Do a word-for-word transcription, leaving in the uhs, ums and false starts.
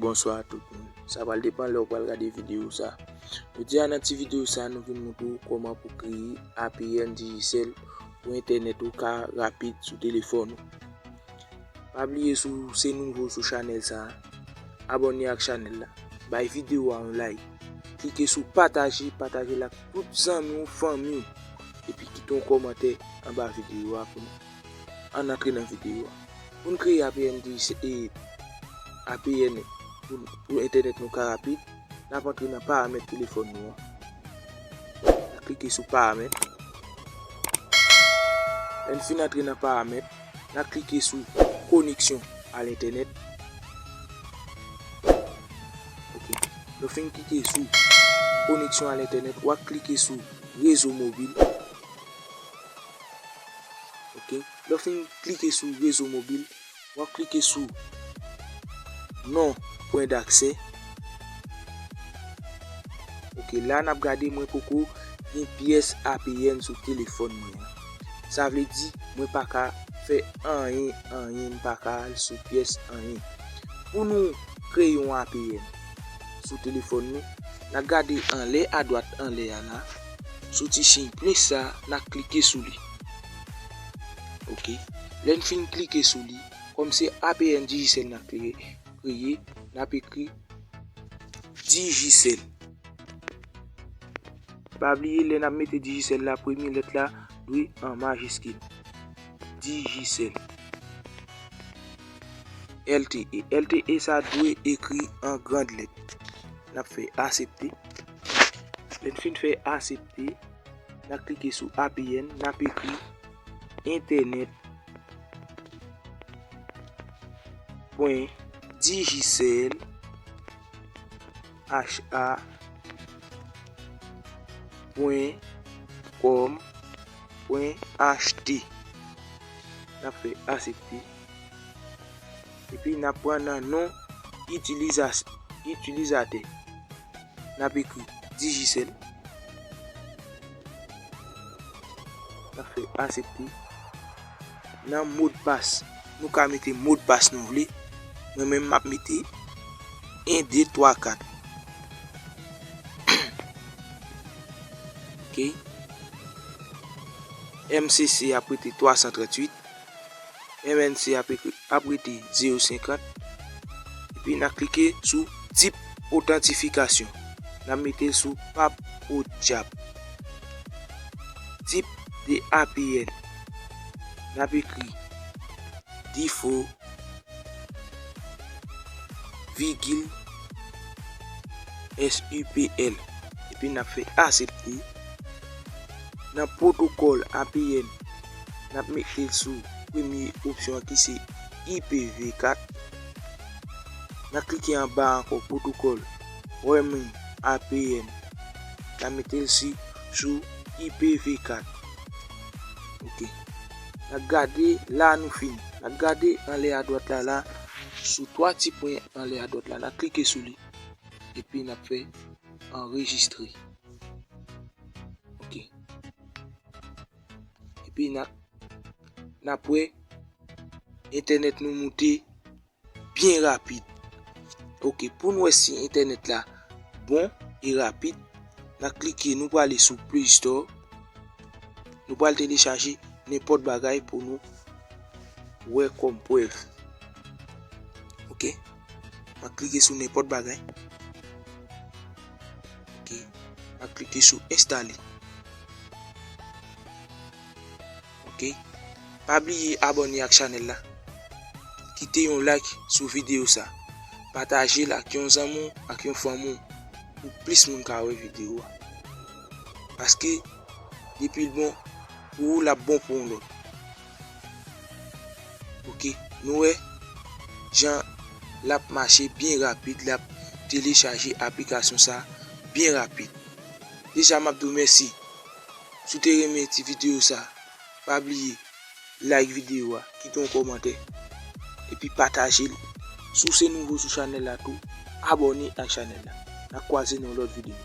Bonswa tout moun. Sa pral depann lè w pral gade videyo sa. Jodi a nan ti videyo sa, nou vin montre w kòman pou kreye A P N Digicel pou entènèt ou ka rapid sou telefòn ou. Pa bliye, si w se nouvo sou chanèl sa, abòne ak chanèl la. Bay videyo a yon like. Klike sou pataje, pataje l ak tout zanmi w, fanmi w. Epi kite yon kòmantè anba videyo a pou nou. Ann antre nan videyo a. Pou n kreye A P N Digicel, e, A P N pou, pou entènèt nou ka rapid, n ap antre nan paramèt telefòn nou an. N ap klike sou paramèt. Lè n fin antre nan paramèt, n ap klike sou koneksyon a lentènèt. Ok. Lè w fin klike sou koneksyon a lentènèt, w ap klike sou rezo mobil. Ok. Lè w fin klike sou rezo mobil, w ap klike sou non pwen daksè. Ok, la n ap gade, mwen poko gen pyès A P N sou telefòn mwen an. Sa vle di, mwen pa ka fè anyen, anyen, m pa ka al sou pyès anyen. Pou nou kreye yon A P N sou telefòn nou, n ap gade anlè adwat anlè a la, sou ti siy plis sa, n ap klike sou li. Ok. Lè n fin klike sou li, kòm se A P N Digicel n ap kreye, kreye, n ap ekri Digicel. Pa bliye, lè n ap mete Digicel la, premye lèt la dwe an majiskil. Digicel. L T E. L T E sa dwe ekri an grand lèt. N ap fè aksepte. Lè n fin fè aksepte, n ap klike sou A P N, n ap ekri entènèt pwen digicel H A pwen kòm pwen H T. N ap fè aksepte. Epi n ap pran nan non itilizas-, itilizatè. N ap ekri Digicel. N ap fè aksepte. Nan modpas, nou ka mete modpas nou vle. Mwen menm, m ap mete en, de, twa, kat. Ok. M C C ap rete twa san tranntuit. M N C ap ekri, ap rete zewo senkant. Epi n ap klike sou tip otantifikasyon. N ap mete l sou pap o dyab. Tip de A P N. N ap ekri difo, vigil, S U P L. Epi n ap fè aksepte. Nan pwotokòl A P N, n ap mete l sou premye opsyon an ki se I P V kat. N ap klike anba ankò, pwotokòl roaming A P N. N ap mete l si, sou I P V kat. Ok. N ap gade la nou fini. N ap gade anlè adwat la, la, sou twa ti pwen anlè adwat la. N ap klike sou li. Epi n ap fè anrejistre. Ok. Epi n ap, n ap wè entènèt nou moute byen rapid. Ok, pou n wè si entènèt la bon e rapid, n ap klike, nou prale sou Play Store. Nou pral telechaje nenpòt bagay pou nou wè kòm prèv. Ok? M ap klike sou nenpòt bagay. Ok? M ap klike sou enstale. Ok? Pa bliye abòne ak chanèl la. Kite yon like sou videyo sa. Pataje l ak yon zanmi w, ak yon fanmi w, pou plis moun ka wè videyo a. Paske, depi l bon pou ou, l ap bon pou yon lòt. Ok, nou wè jan l ap mache byen rapid, l ap telechaje aplikasyon sa byen rapid. Deja, m ap di w mèsi. Si w te renmen ti videyo sa, pa bliye like videyo a, kite yon kòmantè, epi pataje l. Si w se nouvo sou chanèl la tou, abòne ak chanèl la. N a kwaze nan yon lòt videyo.